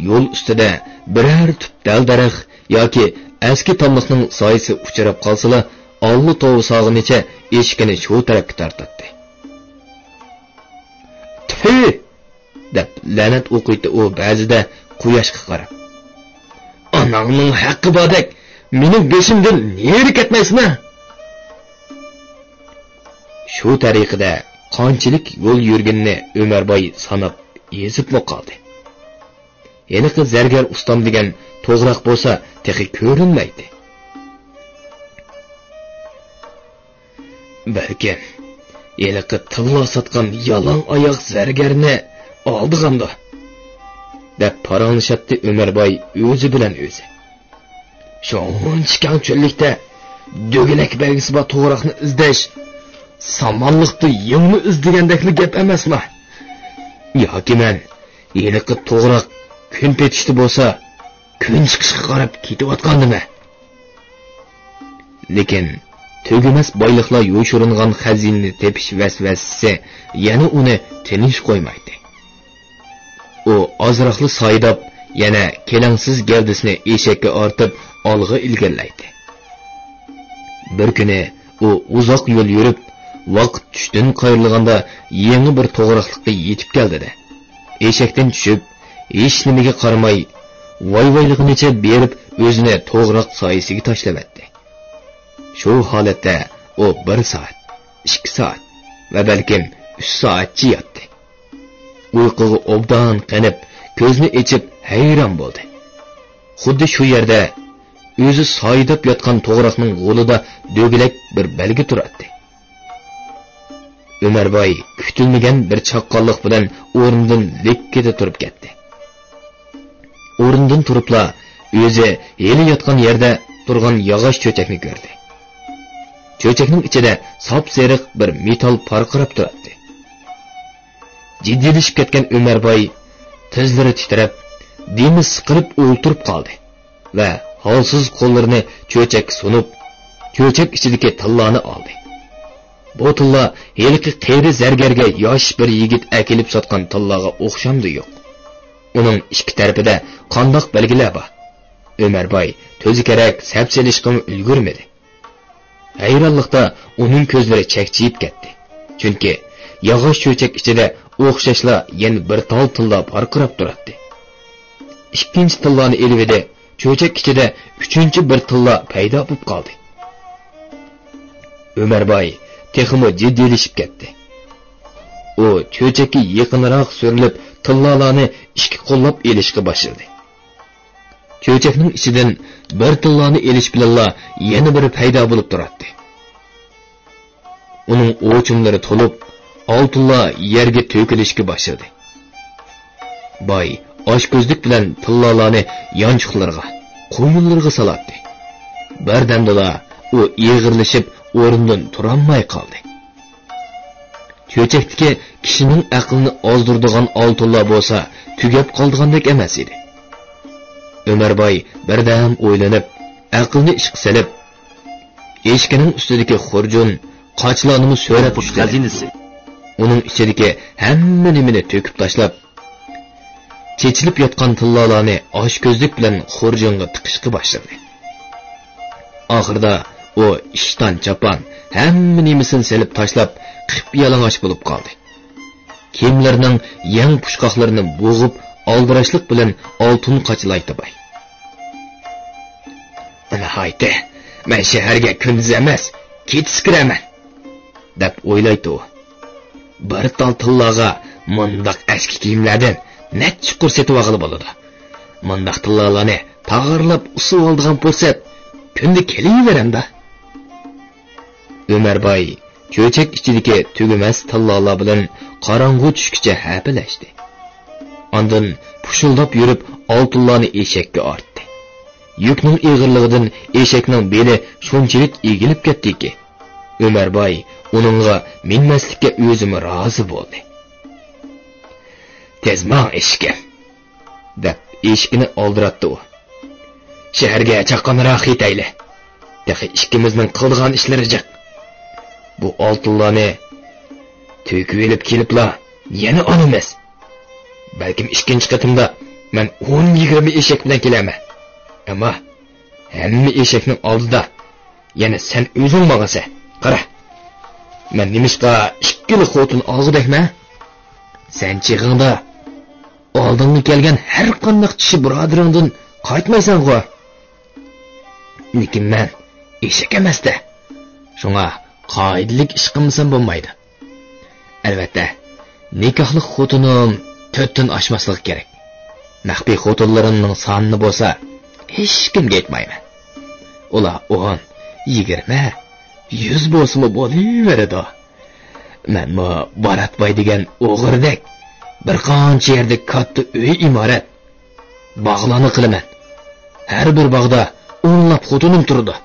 يول ئۈستىدە بىرەر تۈپ دەل-دەرەخ ياكى ئەسكى تاملىقنىڭ سايىسى ئۇچراپ قالسىلا، ئاللا توۋا سالغىنىچە ئېشىكىنى شۇ تەرەپكە تارتاتتى. تۈ! دەپ لەنەت ئوقۇيتتى ئۇ بەزىدە قۇياشقا قاراپ. ئاناڭنىڭ ھەققى باردەك، مېنىڭ بېشىمدىن نېرى كەتمەيسىنا؟ شۇ تەرىقىدە قانچىلىك يول يۈرگىنىنى ئۆمەرباي ساناپ يېزىپمۇ قالدى. ھېلىقى زەرگەر ئۇستام دېگەن توغراق بولسا تېخى كۆرۈنمەيتتى. بەلكىم، ھېلىقى تىللا ساتقان يالاڭ ئاياق زەرگەرنى ئالدىغاندۇ؟ دەپ پاراڭلىشاتتى ئۆمەرباي ئۆزى بىلەن ئۆزى. شۇنچە كەڭ چۆللۈكتە دۆگىلەك بەلگىسى بار توغراقنى ئىزدەش سامانلىقتا يىڭنە ئىزدىگەندەكلا گەپ ئەمەسما؟ ياكى مەن ھېلىقى توغراق كۈن پېتىشتا بولسا، كۈن چىقىشقا قاراپ كېتىۋاتقاندىمەن؟ لېكىن تۈگىمەس بايلىقلار يوشۇرۇنغان خەزىنىنى تېپىش ۋەسۋەسىسى يەنە ئۇنى تىنچ قويمايتتى. ئۇ ئازراقلا سايىداپ، يەنە كېلەڭسىز گەۋدىسىنى ئېشەككە ئارتىپ، ئالغا ئىلگىرىلەيتتى. بىر كۈنى ئۇ ئۇزاق يول يۈرۈپ، ۋاقىت چۈشتىن قايرىلغاندا يېڭى بىر توغراقلىققا يېتىپ كەلدى-دە، ئېشەكتىن چۈشۈپ، ھېچنېمىگە قارىماي، ۋاي-ۋايلىغىنىچە بېرىپ ئۆزىنى توغراق سايىسىگە تاشلىۋەتتى. شۇ ھالەتتە ئۇ بىر سائەت، ئىككى سائەت ۋە بەلكىم ئۈچ سائەتچە ياتتى. ئۇيقۇغا ئوبدان قېنىپ، كۆزنى ئېچىپ ھەيران بولدى. خۇددى شۇ يەردە ئۆزى سايىداپ ياتقان توغراقنىڭ غولىدا دۆگىلەك بىر بەلگە تۇراتتى. ئۆمەرباي كۈتۈلمىگەن بىر چاققانلىق بىلەن ئورنىدىن لىككىدە تۇرۇپ كەتتى. ئورنىدىن تۇرۇپلا ئۆزى ھېلى ياتقان يەردە تۇرغان ياغاچ چۆچەكنى كۆردى. چۆچەكنىڭ ئىچىدە ساپسېرىق بىر مېتال پارقىراپ تۇراتتى. جىددىيلىشىپ كەتكەن ئۆمەرباي تىزلىرى تىترەپ، دېمى سىقىلىپ ئولتۇرۇپ قالدى ۋە ھالسىز قوللىرىنى چۆچەككە سۇنۇپ، چۆچەك ئىچىدىكى تىللانى ئالدى. بۇ تىللا ھېلىقى قېرى زەرگەرگە ياش بىر يىگىت ئەكېلىپ ساتقان تىللاغا ئوخشامدۇ يوق. ئۇنىڭ ئىككى تەرىپىدە قانداق بەلگىلەر بار؟ ئۆمەرباي تۆزە كېرەك سەپ سېلىشقىمۇ ئۈلگۈرمىدى. ھەيرانلىقتا ئۇنىڭ كۆزلىرى چەكچىيىپ كەتتى. چۈنكى ياغاچ چۆچەك ئىچىدە ئوخشاشلا يەنە بىر تال تىللا پارقىراپ تۇراتتى. ئىككىنچى تىللانى ئېلىۋىدى، چۆچەك ئىچىدە ئۈچىنچى بىر تىللا پەيدا بولۇپ قالدى. ئۆمەرباي تېخىمۇ جىددىيلىشىپ كەتتى. ئۇ چۆچەككە يېقىنراق سۈرۈلۈپ، تىللالارنى ئىككى قوللاپ ئېلىشقا باشلىدى. چۆچەكنىڭ ئىچىدىن بىر تىللانى ئېلىش بىلەنلا يەنە بىرى پەيدا بولۇپ تۇراتتى. ئۇنىڭ ئوچۇملىرى تولۇپ، ئالتۇنلار يەرگە تۆكۈلۈشكە باشلىدى. باي ئاچكۆزلۈك بىلەن تىللالارنى يانچۇقلىرىغا، قويۇنلىرىغا سالاتتى. بىردەمدىلا ئۇ ئېغىرلىشىپ ئورنىدىن تۇرالماي قالدى. چۆچەكتىكى كىشىنىڭ ئەقلىنى ئازدۇرىدىغان ئالتۇنلار بولسا تۈگەپ قالىدىغاندەك ئەمەس ئىدى. ئۆمەر باي بىردەم ئويلىنىپ، ئەقلىنى ئىشقا سېلىپ، ئېشىكىنىڭ ئۈستىدىكى خۇرجۇن، قاچىلارنىمۇ سۆرەپ چۈشتى. خەزىنىسى. ئۇنىڭ ئىچىدىكى ھەممە نېمىنى تۆكۈپ تاشلاپ، چېچىلىپ ياتقان تىللالارنى ئاچكۆزلۈك بىلەن خۇرجۇنغا تىقىشقا باشلىدى. ئاخىرىدا ئۇ ئىشتان-چاپان، ھەممە نېمىسىنى سېلىپ تاشلاپ، قىپيالىڭاچ بولۇپ قالدى. كىيىملىرىنىڭ يەڭ پۇچقاقلىرىنى بوغۇپ، ئالدىراشلىق بىلەن ئالتۇن قاچىلايتتى باي. ناھايىتى، مەن شەھەرگە كۈندۈز ئەمەس، كېچىسى كىرەمەن، دەپ ئويلايتتى ئۇ. بىر تال تىللاغا مۇنداق ئەسكى كىيىملەردىن نەچچە قۇر سېتىۋالغىلى بولىدۇ. مۇنداق تىللالارنى تاغارلاپ ئۇسۇۋالىدىغان پۇرسەت كۈندە كېلىۋېرەمدۇ. ئۆمەر باي چۆچەك ئىچىدىكى تۈگىمەس تىللالار بىلەن قاراڭغۇ چۈشكىچە ھەپىلەشتى. ئاندىن پۇشۇلداپ يۈرۈپ ئالتۇنلارنى ئېشەككە ئارتتى. يۈكنىڭ ئېغىرلىقىدىن ئېشەكنىڭ بېلى شۇنچىلىك ئېگىلىپ كەتتىكى، ئۆمەر باي ئۇنىڭغا مىنمەسلىككە ئۆزىمۇ رازى بولدى. تېز ماڭ ئېشىكىم، دەپ ئېشىكىنى ئالدىراتتى ئۇ. شەھەرگە چاققانراق يېتەيلى. تېخى ئىككىمىزنىڭ قىلىدىغان ئىشلىرى جىق. بۇ ئالتۇنلارنى تۆكۈۋېلىپ كېلىپلا يەنە ئالىمىز. بەلكىم ئىككىنچى قېتىمدا مەن ئون يىگىرمە ئېشەك بىلەن كېلەرمەن. ئەمما ھەممە ئېشەكنىڭ ئالدىدا يەنە سەن ئۆزۈڭ ماڭىسەن. قارا، مەن نېمىشقا ئىككىلا خوتۇن ئالغۇدەكمەن؟ سەن چېغىڭدا ئالدىڭغا كەلگەن ھەر قانداق چىشى بۇرادىرىڭدىن قايتمايسەنغۇ؟ لېكىن مەن ئېشەك ئەمەستە. شۇڭا قائىدىلىك ئىش قىلمىسام بولمايدۇ. ئەلۋەتتە، نىكاھلىق خوتۇنۇم تۆتتىن ئاشماسلىقى كېرەك. مەخپىي خوتۇنلىرىمنىڭ سانىنى بولسا ھېچكىمگە ئېيتمايمەن. ئۇلار ئون، يىگىرمە، يۈز بولسىمۇ بولۇۋېرىدۇ. مەنمۇ بارات باي دېگەن ئوغرىدەك بىر قانچە يەردە كاتتا ئۆي ئىمارەت، باغلارنى قىلىمەن. ھەر بىر باغدا ئونلاپ خوتۇنۇم تۇرىدۇ.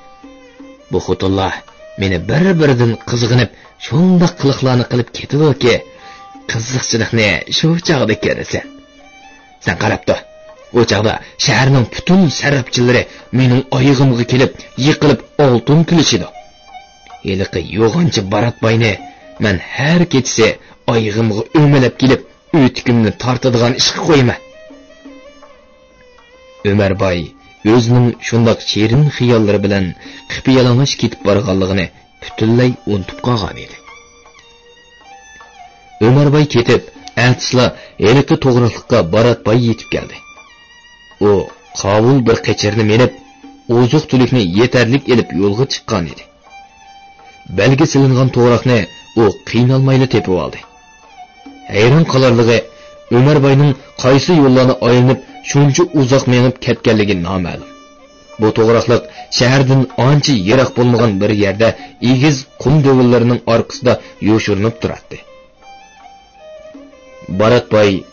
بۇ خوتۇنلار مېنى بىر-بىرىدىن قىزغىنىپ، شۇنداق قىلىقلارنى قىلىپ كېتىدۇكى، قىزىقچىلىقنى شۇ چاغدا كۆرىسەن. سەن قاراپ تۇر. ئۇ چاغدا شەھەرنىڭ پۈتۈن سەررەپچىلىرى مېنىڭ ئايىغىمغا كېلىپ، يىقىلىپ ئالتۇن تىلىشىدۇ. ھېلىقى يوغانچى بارات باينى مەن ھەر كېچىسى ئايىغىمغا ئۆمىلەپ كېلىپ، ئۆتۈكۈمنى تارتىدىغان ئىشقا قويىمەن. ئۆمەر باي ئۆزىنىڭ شۇنداق شېرىن خىياللىرى بىلەن قىپيالىڭاچ كېتىپ بارغانلىقىنى پۈتۈنلەي ئۇنتۇپ قالغان ئىدى. ئۆمەر باي كېتىپ، ئەتىسىلا ھېلىقى توغراقلىققا بارات باي يېتىپ كەلدى. ئۇ قاۋۇل بىر قېچىرنى مىنىپ، ئوزۇق-تۈلۈكنى يېتەرلىك ئېلىپ يولغا چىققان ئىدى. بەلگە سېلىنغان توغراقنى ئۇ قىينالمايلا تېپىۋالدى. ھەيران قالارلىقى، ئۆمەر باينىڭ قايسى يوللارنى ئايلىنىپ شۇنچە ئۇزاق مېڭىپ كەتكەنلىكى نامەلۇم. بۇ توغراقلىق شەھەردىن ئانچە يىراق بولمىغان بىر يەردە ئېگىز قۇم دۆۋىلىرىنىڭ ئارقىسىدا يوشۇرۇنۇپ تۇراتتى. بارات باي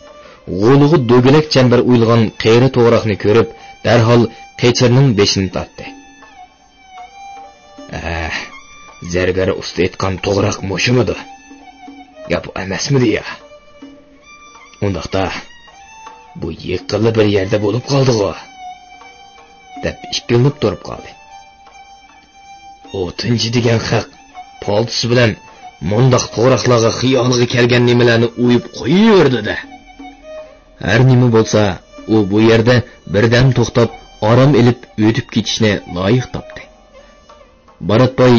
غولىغا دۆگىلەك چەمبەر ئويۇلغان قېرى توغراقنى كۆرۈپ، دەرھال قېچىرنىڭ بېشىنى تارتتى. ئەھ، زەرگەر ئۇستا ئېيتقان توغراق مۇشۇمىدۇ؟ يا بۇ ئەمەسمىدى يا؟ ئۇنداقتا، بۇ يېقىنلا بىر يەردە بولۇپ قالدىغۇ؟ دەپ ئىككىلىنىپ تۇرۇپ قالدى. ئوتۇنچى دېگەن خەق پالتىسى بىلەن مۇنداق توغراقلارغا خىيالىغا كەلگەن نېمىلەرنى ئويۇپ قويۇۋېرىدۇ-دە. ھەر نېمە بولسا، ئۇ بۇ يەردە بىردەم توختاپ، ئارام ئېلىپ ئۆتۈپ كېتىشنى لايىق تاپتى. بارات باي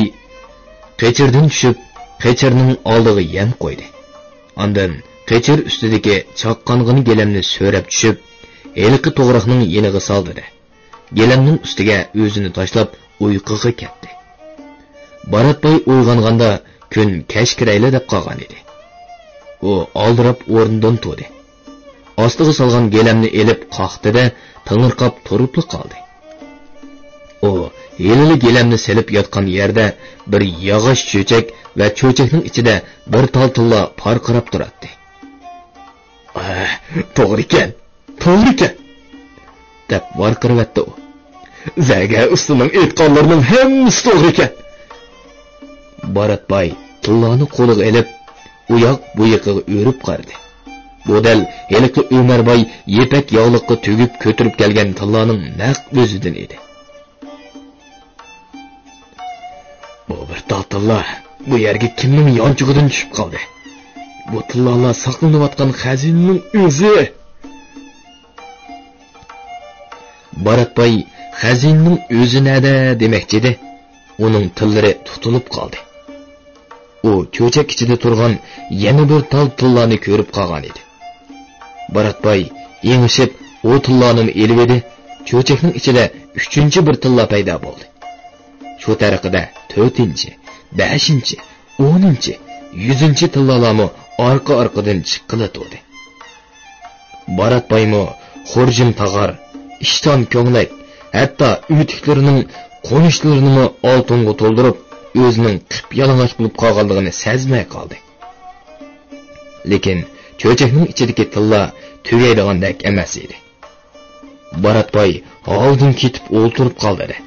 قېچىردىن چۈشۈپ، قېچىرنىڭ ئالدىغا يەم قويدى. ئاندىن قېچىر ئۈستىدىكى چاققانغىنا گىلەمنى سۆرەپ چۈشۈپ، ھېلىقى توغراقنىڭ يېنىغا سالدى-دە، گىلەمنىڭ ئۈستىگە ئۆزىنى تاشلاپ ئۇيقۇغا كەتتى. بارات باي ئويغانغاندا كۈن كەچ كىرەيلى دەپ قالغان ئىدى. ئۇ ئالدىراپ ئورنىدىن تۇردى. ئاستىغا سالغان گىلەمنى ئېلىپ قاقتى-دە، تېڭىرقاپ تۇرۇپلا قالدى. ئۇ ھېلىلا گىلەمنى سېلىپ ياتقان يەردە بىر ياغاچ چۆچەك ۋە چۆچەكنىڭ ئىچىدە بىر تال تىللا پارقىراپ تۇراتتى. «ئاھ، توغرىكەن، توغرىكەن!» دەپ ۋارقىرىۋەتتى ئۇ. زەرگەر ئۇستىنىڭ ئېيتقانلىرىنىڭ ھەممىسى توغرا ئىكەن. بارات باي تىللانى قولىغا ئېلىپ، ئۇياق بۇيىقىغا ئۆرۈپ قارىدى. بۇ دەل ھېلىقى ئۆمەر باي يىپەك ياغلىققا تۈگۈپ كۆتۈرۈپ كەلگەن تىللانىڭ نەق ئۆزىدىن ئىدى. بۇ بىر تال تىللا بۇ يەرگە كىمنىڭ يانچۇقىدىن چۈشۈپ قالدى؟ بۇ تىللالار ساقلىنىۋاتقان خەزىنىنىڭ ئۆزى! بارات باي خەزىنىنىڭ ئۆزى نەدە دېمەكچى ئىدى، ئۇنىڭ تىللىرى تۇتۇلۇپ قالدى. ئۇ چۆچەك ئىچىدە تۇرغان يەنە بىر تال تىللانى كۆرۈپ قالغان ئىدى. بارات باي ئېڭىشىپ ئۇ تىللانىمۇ ئېلىۋىدى، چۆچەكنىڭ ئىچىدە ئۈچىنچى بىر تىللا پەيدا بولدى. شۇ تەرىقىدە تۆتىنچى، بەشىنچى، ئونىنچى، يۈزىنچى تىللالارمۇ ئارقا-ئارقىدىن چىققىلى تۇردى. بارات بايمۇ خۇرجۇن تاغار، ئىشتان كۆڭلەك، ھەتتا ئۆتۈكلىرىنىڭ قونۇشلىرىنىمۇ ئالتۇنغا تولدۇرۇپ، ئۆزىنىڭ قىپيالىڭاچ بولۇپ قالغانلىقىنى سەزمەي قالدى. لېكىن چۆچەكنىڭ ئىچىدىكى تىللا تۈگەيدىغاندەك ئەمەس ئىدى. بارات باي ھالىدىن كېتىپ ئولتۇرۇپ قالدى-دە،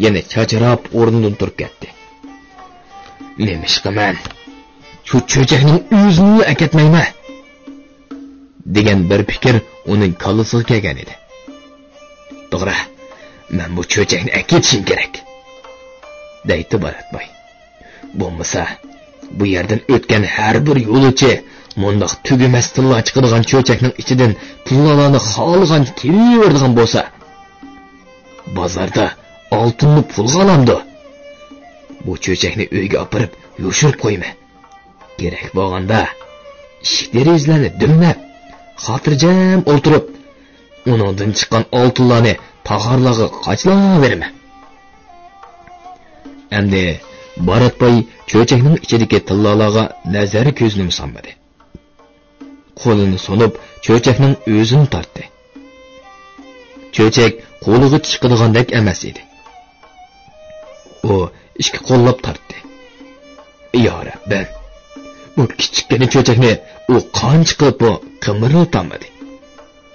يەنە چاچراپ ئورنىدىن تۇرۇپ كەتتى. نېمىشقا مەن شۇ چۆچەكنىڭ ئۆزىنىلا ئەكەتمەيمەن؟ دېگەن بىر پىكىر ئۇنىڭ كاللىسىغا كەلگەن ئىدى. توغرا، مەن بۇ چۆچەكنى ئەكېتىشىم كېرەك، دەيتتى بارات باي. بولمىسا، بۇ يەردىن ئۆتكەن ھەر بىر يولۇچى مۇنداق تۈگىمەس تىللا چىقىدىغان چۆچەكنىڭ ئىچىدىن تىللالارنى خالىغانچە تېۋىۋېرىدىغان بولسا، بازاردا ئالتۇننى پۇلغا ئالامدۇ؟ بۇ چۆچەكنى ئۆيگە ئاپىرىپ يوشۇرۇپ قويىمەن. كېرەك بولغاندا ئىشىك دېرىزىلەرنى دۈملەپ، خاتىرجەم ئولتۇرۇپ، ئۇنىڭدىن چىققان ئالتۇنلارنى تاغارلارغا قاچىلاۋېرىمەن. ئەمدى بارات باي چۆچەكنىڭ ئىچىدىكى تىللالارغا نەزەر كۆزىنىمۇ سالمىدى. قولىنى سۇنۇپ، چۆچەكنىڭ ئۆزىنى تارتتى. چۆچەك قولىغا چىقىدىغاندەك ئەمەس ئىدى. ئۇ ئىككى قوللاپ تارتتى. يا رەببىم، بۇ كىچىككىنە چۆچەكنى ئۇ قانچە قىلىپمۇ قىمىرلىتالمىدى.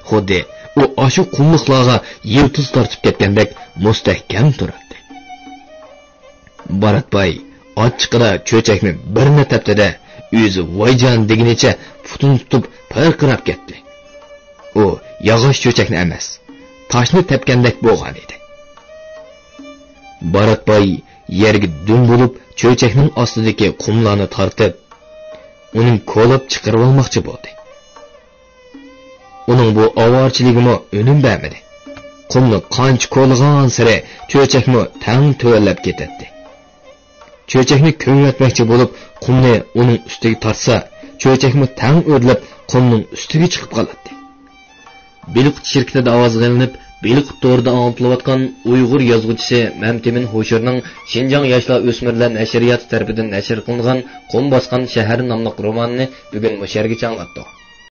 خۇددى ئۇ ئاشۇ قۇملۇقلارغا يىلتىز تارتىپ كەتكەندەك مۇستەھكەم تۇراتتى. بارات باي ئاچچىقىدا چۆچەكنى بىرنى تەپتى-دە، ئۆزى ۋايجان دېگىنىچە پۇتىنى تۇتۇپ پىرقىراپ كەتتى. ئۇ ياغاچ چۆچەكنى ئەمەس، تاشنى تەپكەندەك بولغان ئىدى. بارات باي يەرگە دۈم بولۇپ، چۆچەكنىڭ ئاستىدىكى قۇملارنى تارتىپ، ئۇنى كولاپ چىقىرىۋالماقچى بولدى. ئۇنىڭ بۇ ئاۋارىچىلىكىمۇ ئۈنۈم بەرمىدى. قۇمنى قانچە كولىغانسېرى چۆچەكمۇ تەڭ تۆۋەنلەپ كېتەتتى. چۆچەكنى كۆمۈۋەتمەكچى بولۇپ، قۇمنى ئۇنىڭ ئۈستىگە تارتسا، چۆچەكمۇ تەڭ ئۆرلەپ، قۇمنىڭ ئۈستىگە چىقىپ قالاتتى. بېلىققۇت شىركىتىدە ئاۋازغا ئېلىنىپ، بېلىققۇت تورىدا ئاڭلىتىلىۋاتقان ئۇيغۇر يازغۇچىسى مەمتىمىن ھوشۇرنىڭ شىنجاڭ ياشلار ئۆسمۈرلەر نەشرىياتى تەرىپىدىن نەشر قىلىنغان قۇم باسقان شەھەر ناملىق رومانىنى بۈگۈن مۇشۇ يەرگىچە ئاڭلاتتۇق.